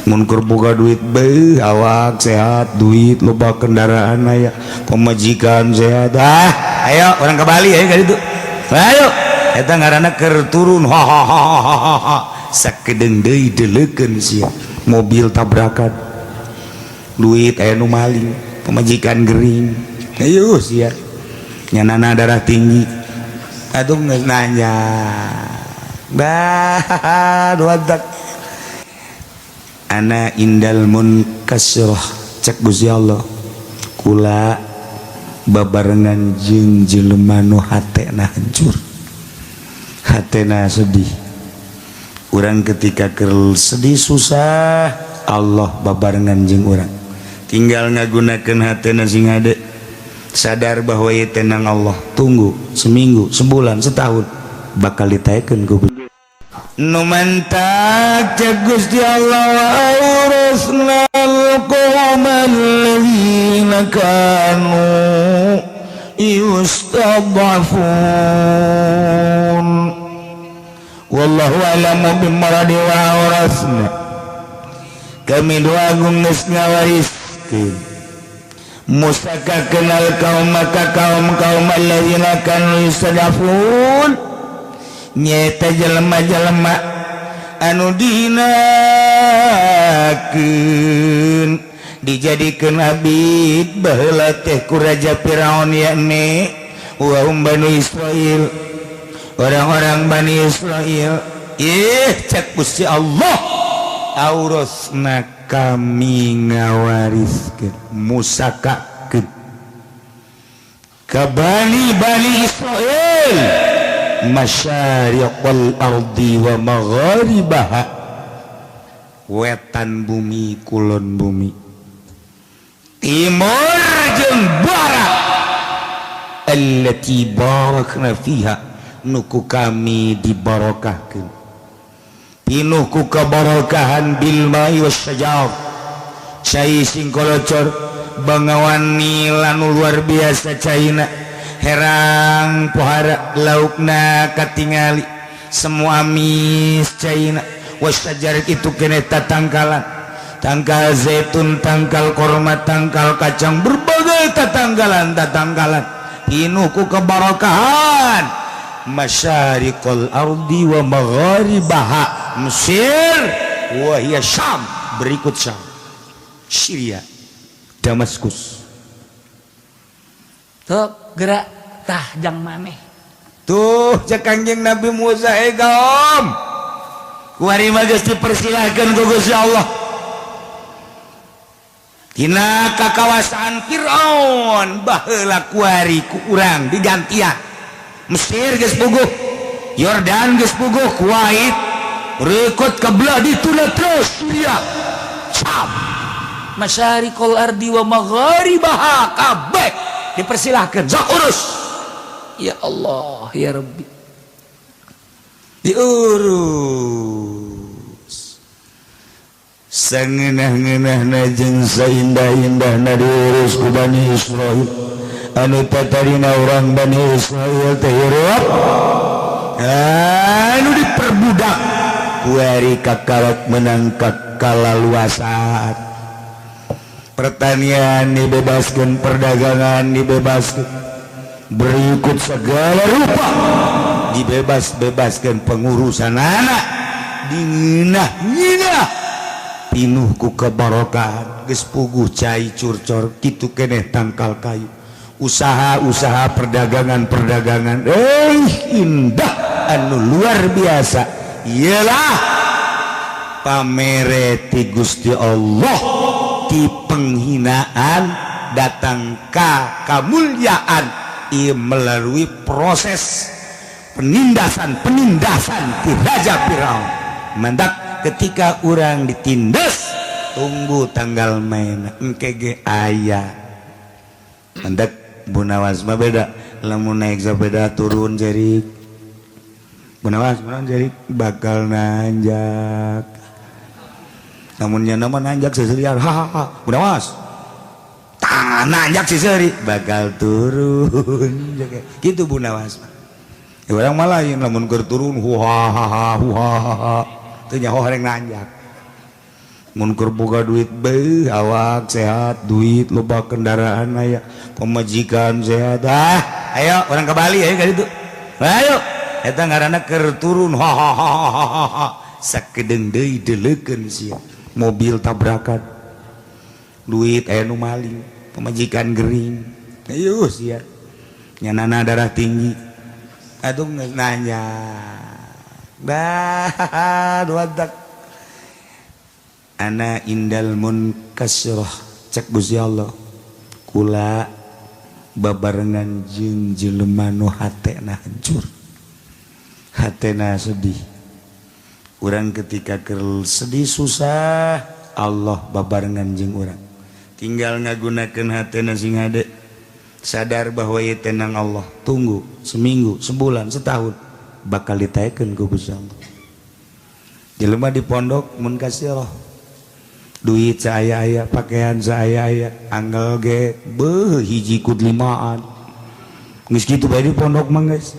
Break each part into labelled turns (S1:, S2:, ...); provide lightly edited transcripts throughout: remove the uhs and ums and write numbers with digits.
S1: Mun keur boga duit, beuh, awak sehat, duit loba, kendaraan aya, pemajikan sehat. Ah, ayo urang ke Bali, ayo ka ditu, ayo. Eta ngaranna keur turun, ha ha ha ha ha ha. Sakedeung deui deleukeun sia, mobil tabrakan, duit aya nu maling, pemajikan gering, ayo sia nyanana darah tinggi. Aduh, geus nanya bah dua. Ana indal munkasirah, cek Gusti Allah, kula babarengan jeung jelema nu hatena hancur, hatena sedih. Urang ketika keur sedih, susah, Allah babarengan jeung urang. Tinggal ngagunakeun hatena sing hade, sadar bahwa ieu tenang Allah. Tunggu seminggu, sebulan, setahun, bakal ditaekeun ku nu mantak. Cek Gusti Allah, aurasnal qaumal ladzina kanu yustad'afun. Wallahu a'lamu bimuradi. Wa aurasna, kami dua agung geus ngawariskeun musaka kenal kaum maka kaum kaum alladzina kanu yustad'afun, nyata jelema-jelema anu dihinakeun, dijadikeun abid baheula teh ku Raja Firaun, yakni wa hum Bani Israil, orang-orang Bani Israil. Ih, cek Gusti Allah, aurasna, kami ngawariskeun musakakeun ka Bani Bani Israil masyariqal ardi wa magharibaha, wetan bumi, kulon bumi, timur jeung barat, allati barakna fiha, nu ku kami dibarokahkeun, pinuh ku kebarokahan, bil ma'i wasyajar, cai sing kolocor, bangawan nilanu luar biasa caina, herang pohara, laukna katingali semua amis caina, wasyajar itu kene tatangkalan, tangkal zaitun, tangkal korma, tangkal kacang, berbagai tatangkalan tatangkalan, pinuh ku kebarokahan. Masyariqal ardi wa magharibaha, Mesir, wa hiya Syam, berikut Syam, Syria, Damaskus.
S2: Tuh gerak tah jang maneh.
S1: Tuh, cek Kanjeng Nabi Musa, eh kaum, kuari mah geus dipersilahkeun ku Gusti Allah tina kakawasaan Fir'aun baheula, kuari ku urang digantian. Mesir geus puguh, Yordan geus puguh, Kuwait, berikut ke belah dituna terus Syria, Syam.
S2: Masyariqal ardi wa magharibaha, kabeh dipersilahkan.
S1: Sok urus.
S2: Ya Allah, ya Rabbi.
S1: Diurus sangeunah-ngeunahna jeung saindah-indahna, diurus ku Bani Israil anu tatarina urang Bani Israil teh hirup anu diperbudak, kuari kakarak menang kalaluasaan, pertanian dibebaskan, perdagangan dibebaskan, berikut segala rupa dibebas-bebaskan, pengurusan anak dinginah-nginah, pinuh ku kebarokahan. Geus puguh cai curcor kitu keneh, tangkal kayu, usaha-usaha, perdagangan-perdagangan, indah anu luar biasa. Ialah pamere ti Gusti Allah, di penghinaan datang ka kemuliaan. Ia melalui proses penindasan-penindasan di Raja Firaun. Mantak ketika orang ditindas, tunggu tanggal main engke ge aya. Mantak Bunawas mah beda, lamun naik sepeda turun jerik Bunawas, Bunawas jerik bakal nanjak. Namun nya nama nanjak seserian, hahaha. Bunawas tah nanjak seseri bakal turun gitu Bunawas mah. Ya, orang mah lain, lamun keur turun huhahaha huhahaha teu nyaho horeng nanjak. Mun keur boga duit beuh awak sehat, duit loba, kendaraan aya, pemajikan sehat. Ah, ayo urang ke Bali ayo ka ditu. Ayo. Eta ngaranna keur turun ha ha ha ha ha. Sakedeung deui deleukeun sia. Mobil tabrakan. Duit aya nu maling, pemajikan gering. Ayo sia. Nyanana darah tinggi. Aduh nanya. Bah, dua tak. Ana indal munkasirah cek Gusti Allah kula babarengan jeung jelema nu hatena hancur, hatena sedih. Urang ketika keur sedih susah, Allah babarengan jeung urang. Tinggal ngagunakeun hatena sing hade, sadar bahwa ieu tenang Allah. Tunggu seminggu, sebulan, setahun bakal ditaekeun ku Gusti Allah. Jelema di pondok munkasirah, duit saya-aya, pakaian saya-aya, anggal ge beuh hiji kut limaan. Geus kitu bae di pondok mah geus.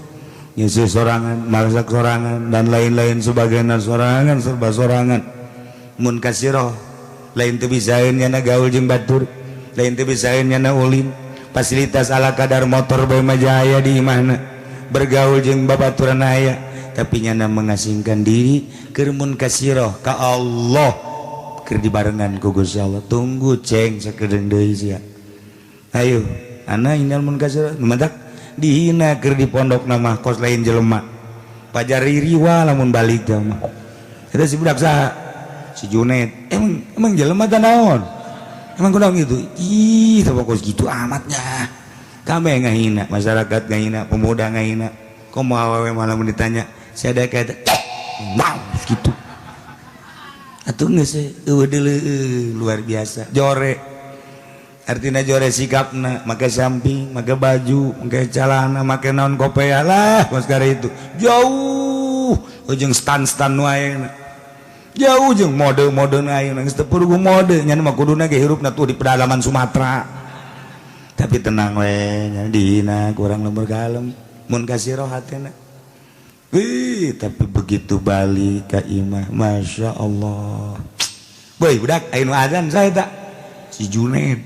S1: Ngisi sorangan, masak sorangan dan lain-lain sebagainya, sorangan serba sorangan. Mun kasiroh lain teu bisaeun nyana gaul jeung batur, lain teu bisaeun nyana ulin. Fasilitas ala kadar motor bae mah jaya di imahna. Bergaul jeung babaturan aya, tapi nyana mengasingkan diri keur mun kasiroh ka Allah. Keur dibarengan ku Gusti Allah. Tunggu ceng sakedeung deui sia. Ayo, ana indal munkasir nu matak dihina keur di pondok mah kos lain jelema. Pajari riwa lamun balik teh mah. Eta si budak saha? Si Junet. Emang emang jelema teh naon? Emang kunaon gitu? Ih, teh kos gitu amatnya. Kame ngahina, masyarakat ngahina, pemuda ngahina. Komo awewe malah mun ditanya, saya ada kayak nah gitu. Atuh geus eueuh deuleu luar biasa. Jore. Artina jore sikapna, make samping, make baju, make celana, make naon kopea lah kos itu. Jauh jeung stan-stan nu ayeuna. Jauh jeung mode-mode nu ayeuna geus teu perlu mode, nya mah kuduna ge hirupna tuh di pedalaman Sumatera. Tapi tenang we, nya dihina kurang lembur kalem, mun kasih roh hatena. Wih, tapi begitu balik ka imah, masya Allah. Boy, budak, ayo nu azan saya tak? Si Junaid.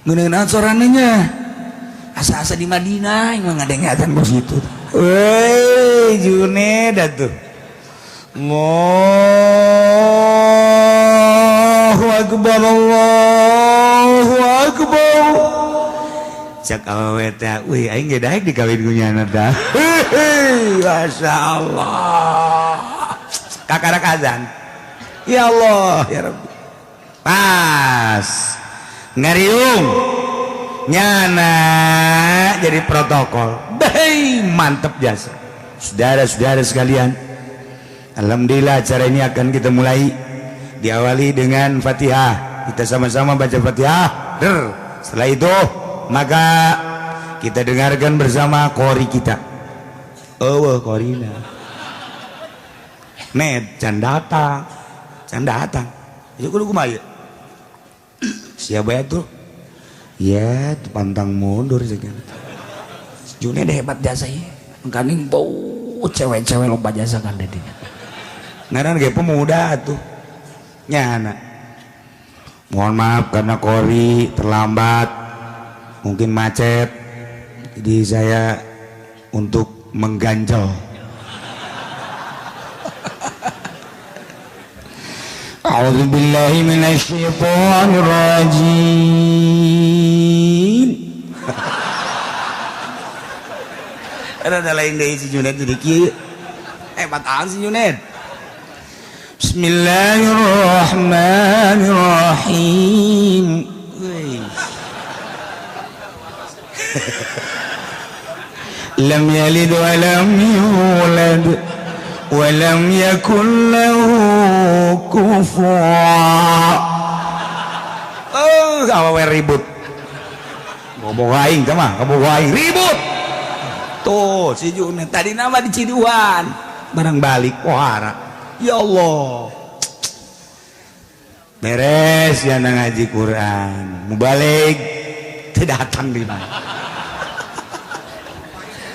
S1: Ngeuneunan sorananya. Asa-asa di Madinah, emang ngadeng azan bos itu. Woi, Junaid atuh. Allahu akbar, Allahu akbar. Cak awewe teh, wih aing ge daek dikawin ku nyana tah. Masya Allah. Kakarak azan. Ya Allah, ya Rabbi. Pas ngariung nyana jadi protokol. Bei, mantep jasa. Saudara-saudara sekalian, alhamdulillah acara ini akan kita mulai diawali dengan Fatihah. Kita sama-sama baca Fatihah. Der. Setelah itu maka kita dengarkan bersama kori kita. Oh, korina. Net can datang. Can datang. Ieu kudu kumaha ieu? Siapa ya tuh? Ya, pantang mundur segala.
S2: Junaid hebat jasa ieu. Engkaning bau cewek-cewek lomba jasa kan dedinya.
S1: Ngaran ge pemuda tuh. Nyana. Mohon maaf karena kori terlambat. Mungkin macet. Jadi saya untuk mengganjal. A'udzubillahi minasyaitonirrajim. Ada lain deui si Junaid jadi kieu. Hebat amat si Junaid. Bismillahirrahmanirrahim. Lam yalid wa lam yulad wa lam yakul lahu kufuwan. Oh, awewe ribut. Ngomong aing teh mah, ngomong aing ribut. Tuh, si Junaid tadi nama di Ciduan, barang balik pohara. Ya Allah. Beres ya ngaji Quran, mubalik teu datang di mana.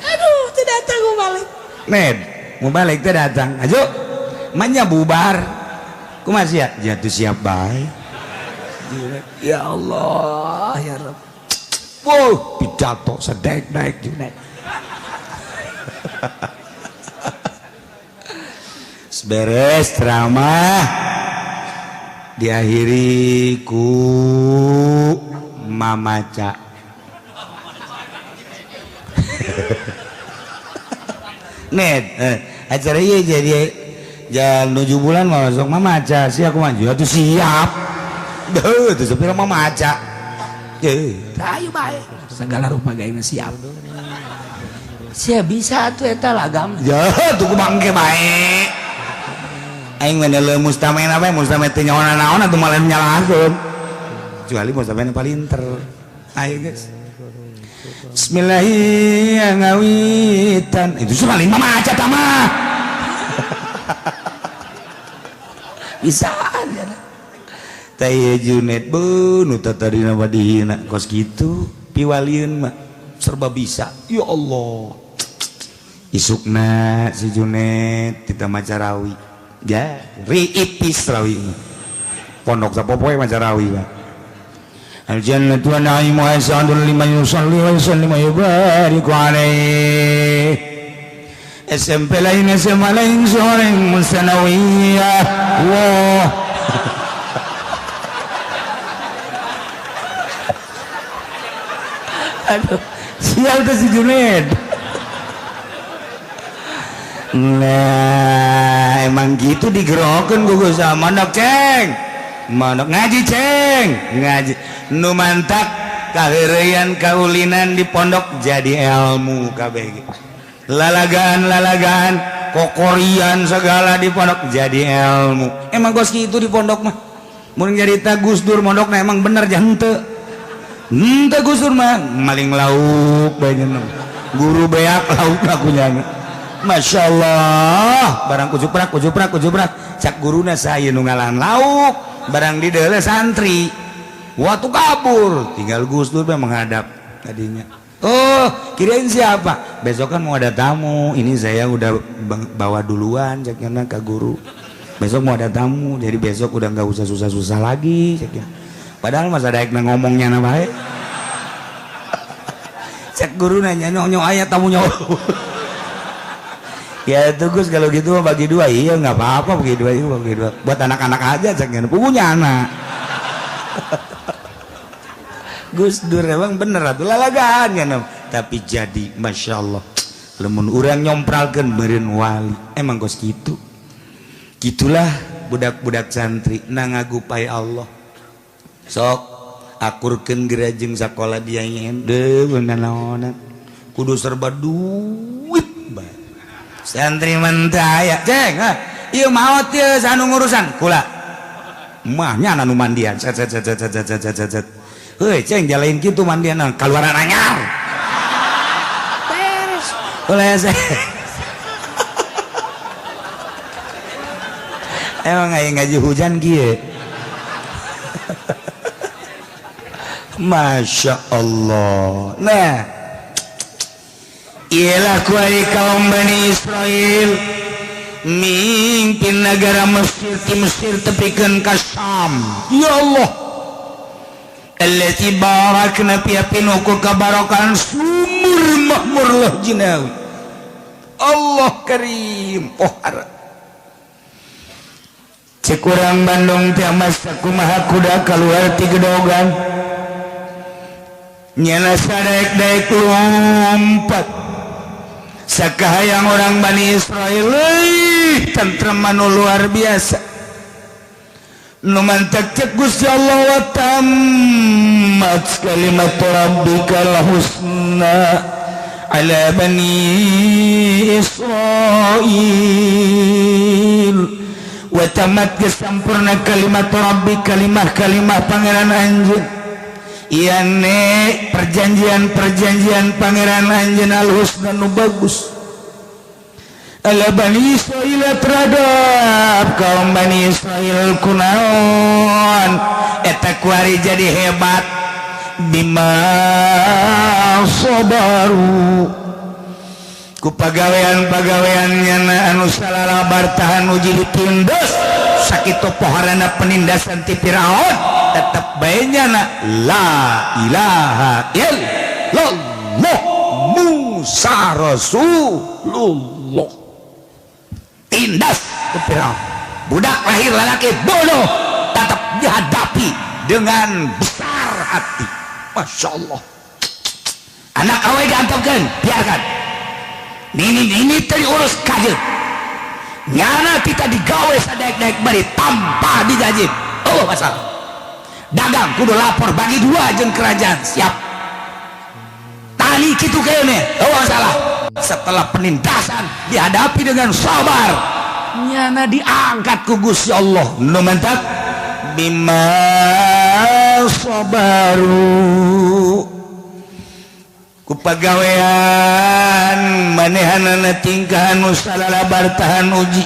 S1: Aduh, teu datang mubalik. Ned, mubalik teu datang. Ayo, manya bubar. Kumaha sia? Jatuh siap bae.
S2: Ya Allah, ya Rabb. Wow, pidato sedaek-daek Junet.
S1: Beres ceramah diakhiri ku mamaca. Net, acara ieu jadi jalan 7 bulan mah sok mamaca sih aku maju atuh siap. Deuh teu sapira mamaca.
S2: Ayo bae. Segala rupa gawe siap. Sia bisa atuh eta lagam.
S1: Ya tuh ku bangke bae. Aing mah deuleu mustamen apa mustamen teu nyaho naon atuh malah nyalahkeun. Kecuali mustamen palinter. Ayo guys. Bismillahirrahmanirrahim. Itu paling mamaca tama.
S2: Bisaan ya.
S1: Teh Junet beu nu tadina mah dihina kos kitu piwalieun mah serba bisa. Ya Allah. Isukna si Junet kita maca rawi. Ya, riipis rawi. Pondok sapopoe maca rawi mah. Al-jannatu wa na'imuha sa'adun liman yusalli wa yusallimu wa yubariku alaihi. SMP lain, SMA lain, seorang musanawiyah. Wah. Aduh, sial tuh si Junet. Nah, emang gitu digerokin gue sama manok ceng. Manok ngaji ceng, ngaji. Nu mantak kaheureuyan kaulinan di pondok jadi ilmu KBG. Lalagaan-lalagaan, kokorian segala di pondok jadi ilmu. Emang gos gitu di pondok mah. Mun nyarita Gus Dur mondokna emang bener jah henteu. Henteu Gus Dur mah maling lauk bae nyeuneu. Guru beak lauk lakunya. Masya Allah, barang kujuprak kujuprak kujuprak. Cak guruna saya nu ngalahan lauk, barang di deuleu santri. Waktu kabur, tinggal Gus Dur menghadap tadinya. Oh, kirain siapa? Besok kan mau ada tamu. Ini saya udah bawa duluan, ceknya ke guru. Besok mau ada tamu, jadi besok udah nggak usah susah-susah lagi, ceknya. Padahal masa daek ngomongnya na bae. Cek guru nanya nyok aya tamunya. Ya itu Gus kalau gitu mah bagi dua. Iya nggak apa-apa bagi dua, iya bagi dua. Buat anak-anak aja ceknya, punya anak. Gus Dur emang bener atuh lalagaan ya nom. Tapi jadi masya Allah lemun urang nyompralkeun meureun wali emang kos kitu. Gitulah budak-budak santri na ngagupai Allah. Sok akurkeun gerajeng sakola dia nyen deuh naonan kudu serba duit bae. Santri mentaya ceng ha ieu maot ieu sanu ngurusan kula mah nya anu mandian set set set set set set set set. Heuy ceng jalain kitu mandian kaluaran anyar. Beres. Ulah emang aya ngaji hujan kieu. Masya Allah. Nah, ialah kuari kaum Bani Israel mimpin negara Mesir ti Mesir tepikeun ka Syam. Ya Allah. Allati barakna fiha pinuku kabarokan sumur makmur lah jinawi. Allah karim pohara. Cek urang Bandung teh masa kumaha kuda kaluar ti gedogan. Nyana sadaek-daek lompat. Sakahayang orang Bani Israel leuh tentrem anu luar biasa. Nu mantak cek Gusti Allah wa tammat kalimat rabbikal husna ala bani Israil. Wa tamat kesampurna kalimat rabbi kalimah-kalimah pangeran anjeun. Iane perjanjian-perjanjian pangeran anjeun al-husna nu bagus. Ala Bani Israil terhadap kaum Bani Israil kunaon eta kuari jadi hebat bima sabaru ku pagawean-pagaweannya anu salalabar tahan uji ditindas Sakitu poharana penindasan ti Firaun, tetep bae nyana la ilaha illallah Musa Rasulullah. Tindas ke Firaun, budak lahir lalaki bodoh tetap dihadapi dengan besar hati. Masya Allah, anak awe diantepkeun, biarkan nini ini diurus kajeun nyana kita digawe sadaek-daek bari tanpa digaji. Oh, masalah dagang kudu lapor, bagi dua jeung kerajaan, siap. Tani kitu kene, oh masalah. Setelah penindasan dihadapi dengan sabar, nyana diangkat ku Gusti Allah. Nu mentak bima sabaru, ku pagawean manehanana, tingkahan nu salalabar tahan uji.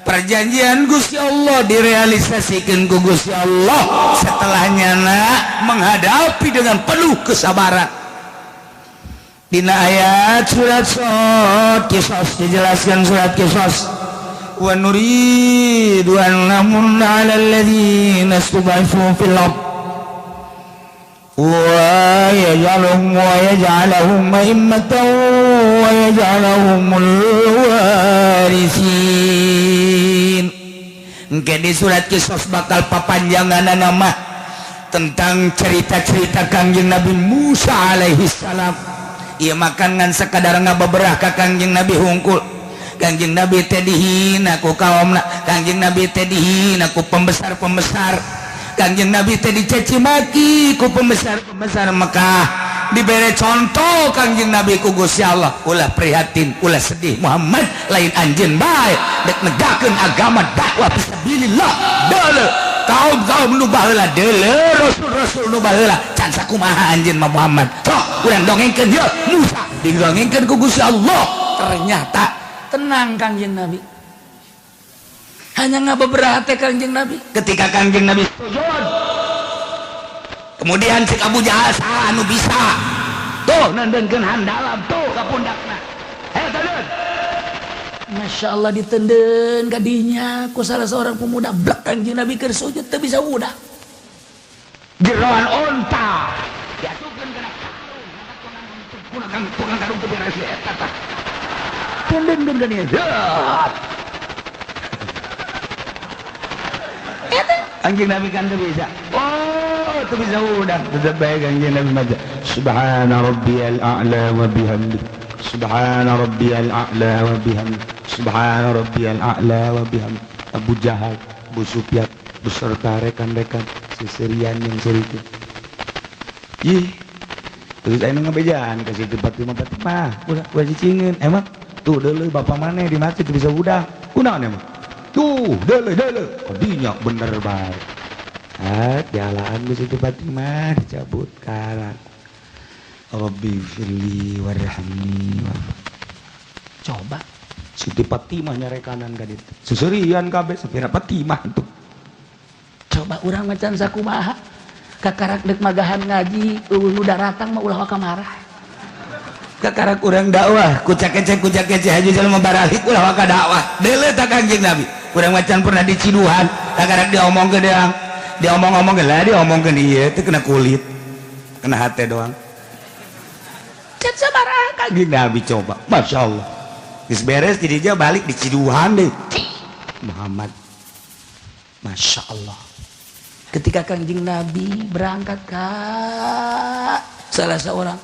S1: Perjanjian Gusti Allah direalisasikan ku Gusti Allah setelah nyana menghadapi dengan penuh kesabaran. Dina ayat surat Sod Kisos dijelaskan, surat Kisos, wa nuridu an namunna 'alal ladzina istud'ifu fil ard wa yaj'alahum wa yaj'alahum a'immatan wa yaj'alahumul warithin. Engke di surat Kisos bakal papanjangan nama tentang cerita-cerita Kangjeng Nabi Musa alaihi salam. Ieu makan ngan sekadar ngabeberah ka Kangjeng Nabi hungkul. Kangjeng Nabi teh dihina ku kaumna, Kangjeng Nabi teh dihina ku pembesar-pembesar, Kangjeng Nabi teh dicaci maki ku pembesar-pembesar Mekah. Diberi contoh Kangjeng Nabi ku Gusti Allah, ulah prihatin, ulah sedih Muhammad, lain anjeun bae dek negakeun agama, dakwah fisabilillah. Deuleu kaum-kaum nu baheula, deuleu rasul-rasul nu baheula, can sakumaha anjeun mah Muhammad. Sok urang dongengkeun yeuh Musa, didongengkeun ku Gusti Allah.
S2: Ternyata tenang Kangjeng Nabi, hanya ngabeberah teh Kangjeng Nabi.
S1: Ketika Kangjeng Nabi sujud, kemudian cek Abu Jahal, saha anu bisa tuh nendeunkeun handalam tuh ka pundakna? Hei, teundeun.
S2: Masya Allah, ditenden kadinya ku salah seorang pemuda, blak. Kangjeng Nabi keur sujud teu bisa udah.
S1: Jeroan onta diasupkeun kana karung, tukang tukang karung teu beres eta tah, tendeunkeun ka dieu. Zeut. Anjing Nabi kan tuh bisa. Oh, tuh bisa udah. Tetap baik anjing Nabi maca. Subhana rabbiyal a'la wa bihamdi. Subhana rabbiyal a'la wa bihamdi. Subhana rabbiyal a'la wa bihamdi. Abu Jahal, Abu Sufyan beserta rekan-rekan seserian yang seriki. Ih. Terus aing ngabejaan ka Siti Fatimah, Fatimah, udah gua cicingin. Emang tuh deuleu bapak maneh di masjid bisa udah. Kunaon emang? Tuh, deuleu deuleu. Kadinya bener bae. Ah, jalan ku Siti Fatimah dicabut karak. Rabbi firli warhamni.
S2: Coba.
S1: Siti Fatimah nyarekanan ka ditu. Seserian kabeh sapira Fatimah tuh.
S2: Coba urang macan sakumaha kakarak dek magahan ngaji, eueuh nu daratang mah ulah waka marah.
S1: Kakarak urang dakwah ku cakece ku cakece haji jelema baralik, ulah waka dakwah. Deuleu ta Kangjeng Nabi. Urang macan pernah diciduhan, kakarak diomongkeun deang. Diomong-omong lah, diomongkeun ieu teh kena kulit. Kena hate doang.
S2: Can sabaraha.
S1: Kangjeng Nabi coba. Masya Allah. Geus beres jadi dia balik diciduhan deh. Muhammad.
S2: Masya Allah. Ketika Kangjeng Nabi berangkat ke salah seorang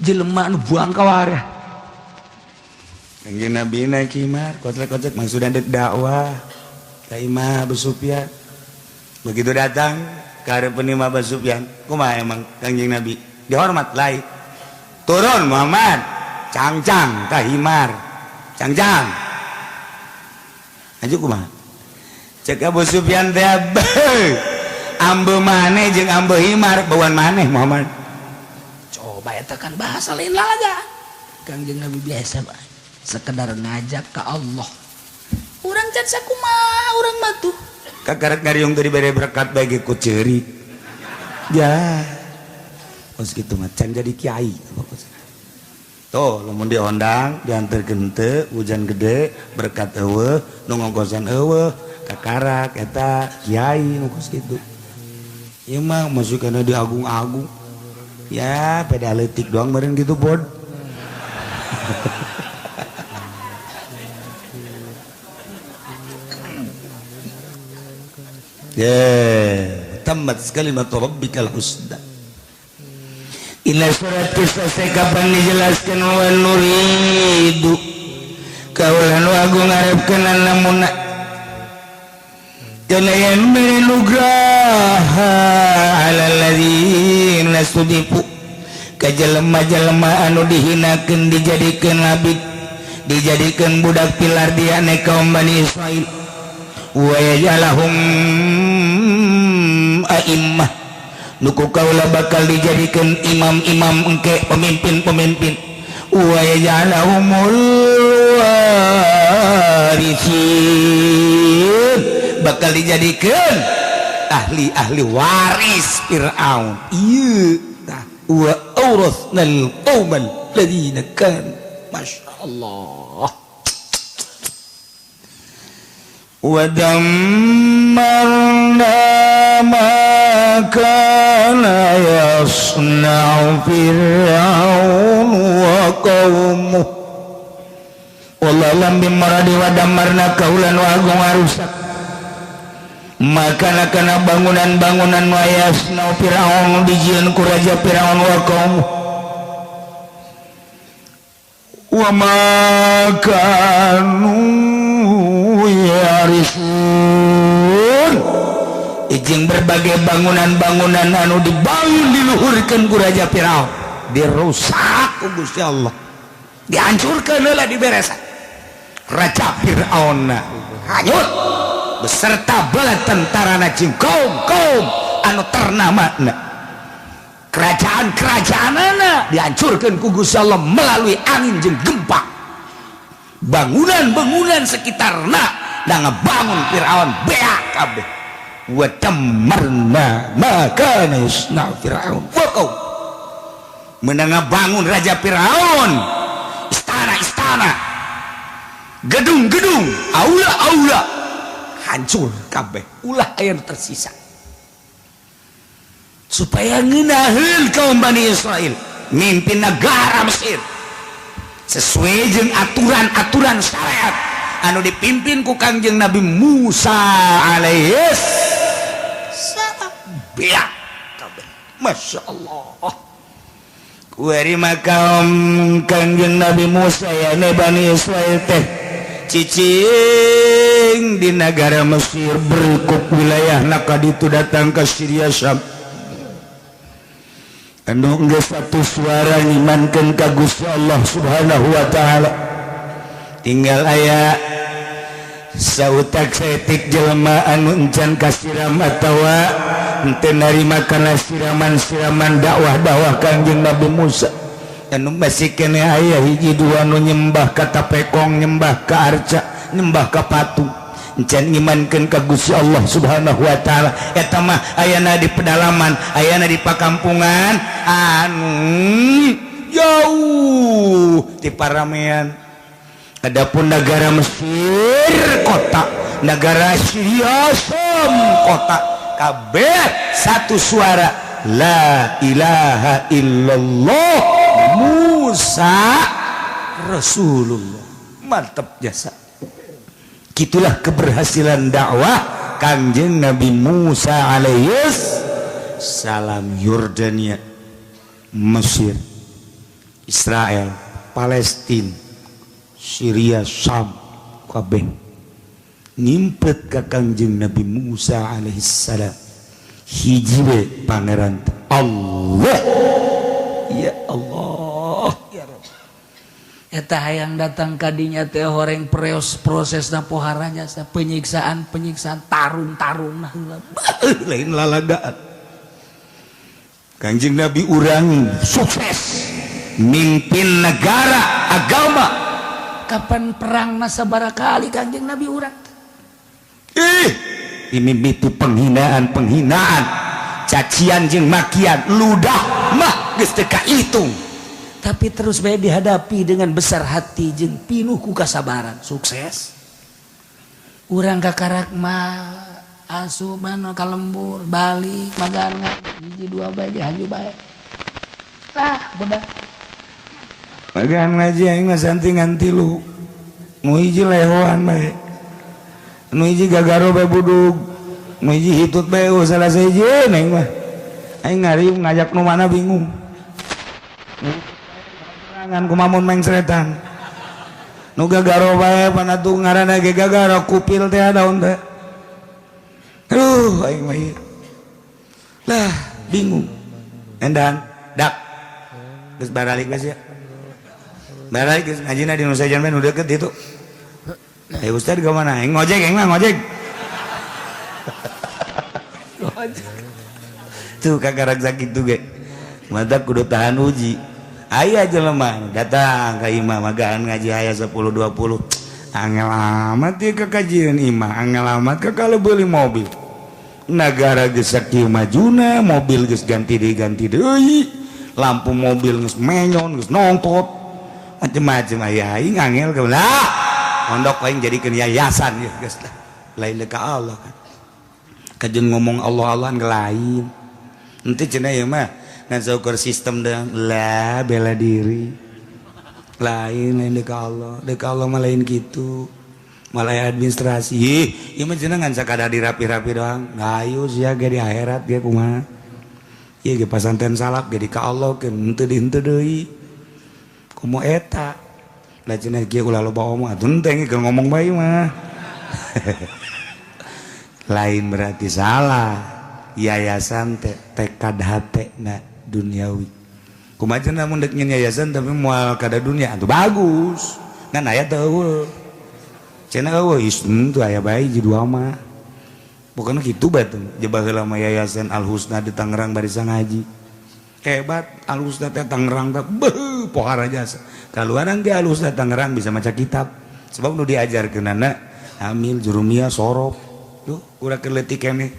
S2: jelema nu buang
S1: ka warah. Kangjeng Nabi naik himar, kocek-kocek maksudnya dek dakwah ka imah Abu Sufyan. Begitu datang ka hareupeun imah Abu Sufyan, kumaha emang Kangjeng Nabi? Dihormat lain. Turun Muhammad, cangcang ka himar. Cangcang. Aju kumaha? Cek Abu Sufyan teh, ambe maneh jeung ambe himar bauan maneh Muhammad.
S2: Coba eta kan bahasa lain lalaga. Kangjeng Nabi biasa bae, sekedar ngajak ke Allah. Urang can sakumaha urang mah tuh.
S1: Kakarak ngariung teu dibere berkat bae ge ku ceurik. Ya. Kos kitu mah can jadi kiai. Tuh, lamun diondang, diantarkeun teu, hujan gede, berkat eueuh, nu ngongkosan eueuh. Kakarak eta kiai nu kos kitu. Ieu mah masuk kana di agung-agung. Ya, peda leutik doang meureun kitu bod. Ya, tamat kalimat rabbikal husna. Ila surat selesai kapan dijelaskan wa nuridu kaula nu agung ngarepkeun namuna kana yen mere nugraha alal ladzina sudifu ka jelema-jelema anu dihinakeun dijadikeun abid dijadikeun budak pilar diane kaum Bani Israil wa yajalahum a'immah nuku kaula bakal dijadikan imam-imam engke pemimpin-pemimpin wa yajalahumul warithin bakal dijadikan ahli-ahli waris Fir'aun. Ieu tah wa awrathnal qaumal ladzina kan. Masya Allah. Wa dammarna ma kana yasna'u Fir'aun wa qaumuh. Wallahu lam bimaradi wa dammarna kaulan wa agung arusak maka kana bangunan-bangunan wa yasna'u Fir'aun dijieun ku raja Fir'aun wa qaumuh wa ma kanu yarisun. Ijing berbagai bangunan-bangunan anu dibangun diluhurkeun ku raja Firaun dirusak ku Gusti Allah, dihancurkeun heula diberesan. Raja Firaun hanyut beserta bala tentarana jeung kaum-kaum anu ternamana, kerajaan-kerajaanana dihancurkeun ku Gusti Allah melalui angin jeung gempa. Bangunan-bangunan sekitarna da ngabangun Firaun beak kabeh. Wa dammarna ma kana yasna Firaun wa qaum. Menang ngabangun raja Firaun istana-istana, gedung-gedung, aula-aula hancur kabeh, ulah aya nu tersisa. Supaya ngeunaheun kaum Bani Israil mimpin negara Mesir sesuai jeung aturan-aturan syariat anu dipimpin ku Kangjeng Nabi Musa alaihis salam. Beak kabeh. Masya Allah. Kuari maka Kangjeng Nabi Musa ya ne Bani Israil teh cicing di negara Mesir berikut wilayah naka ditu datang ke Syria Syam. Anu geus satu suara ngimankeun ka Gusti Allah Subhanahu wa taala. Tinggal aya sautak saeutik jelema anu encan kasiram atawa henteu narima kana siraman-siraman dakwah-dakwah Kangjeng Nabi Musa. Anu masih keneh aya hiji dua nu nyembah ka tapekong, nyembah ka arca, nyembah ka patung. Encan ngimankeun ka Gusti Allah Subhanahu wa taala. Eta mah ayana di pedalaman, ayana di pakampungan anu jauh di paramean. Adapun negara Mesir kota, negara Syria Syam kota, kabeh satu suara la ilaha illallah Musa Rasulullah. Mantap jasa. Itulah keberhasilan dakwah Kangjeng Nabi Musa alaihis salam. Yordania, Mesir, Israel, Palestina, Syria, Syam kabeh ngimpet ka Kangjeng Nabi Musa alaihis salam. Hiji we pangeran Allah. Ya Allah ya Rabb.
S2: Eta hayang datang kadinya teh horeng preos prosesna poharanya penyiksaan penyiksaan tarung-tarung nah
S1: lain lalagaan. Kangjeng Nabi urang sukses mimpin negara agama.
S2: Kapan perang sabaraha kali Kangjeng Nabi urang
S1: dimimiti penghinaan penghinaan, cacian jeung makian, ludah mah geus teu kahitung.
S2: Tapi terus bae dihadapi dengan besar hati jeung pinuh ku kasabaran, sukses. Urang kakarak mah asup mana ka lembur, balik magan hiji dua bae ge haju bae. Lah, budak.
S1: Magan ngaji aing mah santi ngan tilu. Nu hiji lehoan bae. Nu hiji gagaro bae budug. Nu hiji hitut bae, oh, salah sahiji aing mah. Aing ngariung ngajak nu mana bingung. Ngan kumamun mengsretan. Nu gagaro bae pana tuh ngaranna ge gagaro kupil teh daun teh. Aduh, aing mah ieu. Lah, bingung. Endan, dak. Geus baralik geus ya. Baralik geus ngajina di Nusa Jambe nu deket itu. Eh, Ustad ke mana? Aing ngojek, aing mah ngojek. Ngojek. Tuh kakarak sakit tuh ge. Mata kudu tahan uji. Aya jelema datang ka imah magaan ngaji aya 10 20. Angel amat ieu ka kajian imah, angel amat ka kalau beli mobil. Nagara geus sakieu majuna, mobil geus ganti deui ganti deui. Lampu mobil geus menyon, geus nongtot. Macem-macem aya aing angel ka lah. Mondok aing jadikeun yayasan ya geus lah. Lain ka Allah kan. Kajeun ngomong Allah Allahan ge lain. Henteu cenah ieu mah ngan saukur sistem deung lah bela diri. Lain lain deuk Allah, deuk Allah mah lain kitu. Malah administrasi. Ih, ieu mah cenah ngan sakadar dirapi-rapi doang. Ngayu sia ge di akhirat ge kumaha. Ieu ge pasanten salaf ge di ka Allah keun henteu di henteu deui. Komo eta. Lah cenah kieu ulah loba omong atuh henteu ge ngomong bae mah. Lain berarti salah. Yayasan teh tekad hate na duniawi. Kumaha cenah mun deuk nyeun yayasan tapi moal kada dunia atuh bagus. Ngan aya teu eueuh. Cenah eueuh henteu aya bae hiji dua mah. Pokona kitu bae teh. Jebah heula mah Yayasan Al Husna di Tangerang barisa ngaji. Hebat Al Husna teh Tangerang teh beuh pohara jasa. Kaluaran ge Al Husna Tangerang bisa maca kitab. Sebab nu diajarkeunana amil jurumiyah sorof. Duh, urang keur leutik keneh.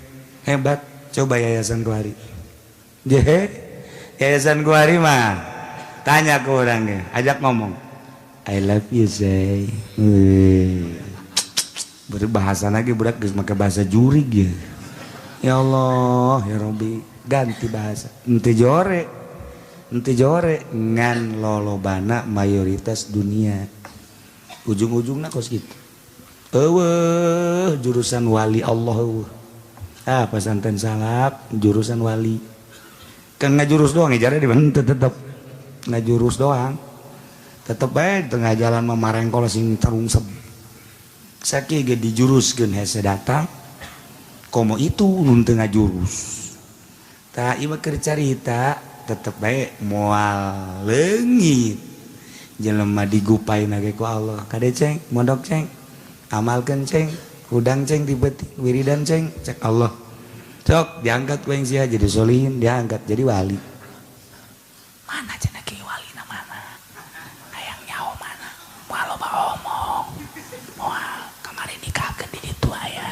S1: Hebat. Coba Yayasan Kuari. Jehe. Yayasan Kuari mah tanya ke orangnya, ajak ngomong. I love you, say. Berbahasa lagi budak geus make bahasa jurig ya. Ya Allah, ya Rabbi, ganti bahasa. Henteu jore. Henteu jore ngan lolobana mayoritas dunia. Ujung-ujungna kos kitu. Eueuh jurusan wali Allah eueuh. Ah, pesantren salaf jurusan wali. Kan ngajurus doang ijara di mana tetep ngajurus doang. Tetep bae tengah jalan mah marengkol sing terungsep. Sakieu ge dijuruskeun hese datang. Komo itu nu teu ngajurus. Tah ieu mah keur carita tetep bae moal leungit. Jelema digupaina ge ku Allah. Kade ceng, mondok ceng, amalkeun ceng, hudang ceng ti beuting, wiridan ceng, cek Allah. Sok diangkat ku yang sia jadi solihin, diangkat jadi wali.
S2: Mana cenah ki walina mana? Hayang nyaho mana? Moal loba omong. Moal kamari nikahkeun di ditu aya.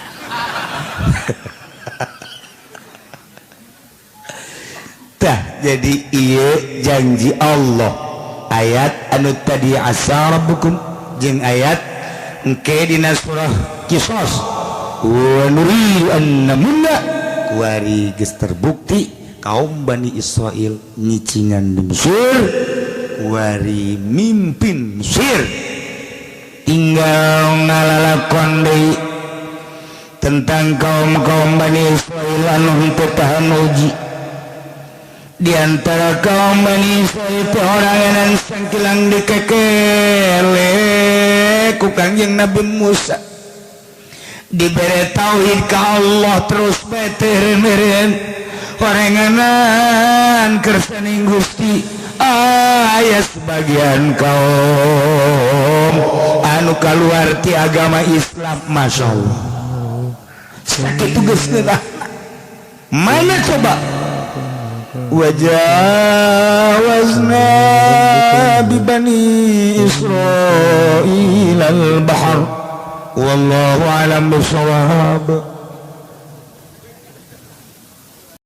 S1: Tah jadi ieu janji Allah. Ayat anu tadi asa rabbukum jeung ayat engke dina surah Qisas wa nuridu an namunna kuari geus terbukti kaum Bani Israil nyicingan di Mesir kuari mimpin Mesir tinggal ngalalakon deui tentang kaum-kaum Bani Israil anu henteu tahan uji. Di antara kaum Bani Israil teh orangan sangkilang dikekele ku Kangjeng Nabi Musa. Dibere tauhid ka Allah terus bae teh meureun oranganan kersaning Gusti. Aya sebagian kaum anu kaluar ti agama Islam, masyaallah. Sakitu geus geunah. Mana coba wajawazna bibani Israil al-bahr wallahu alam bisawab.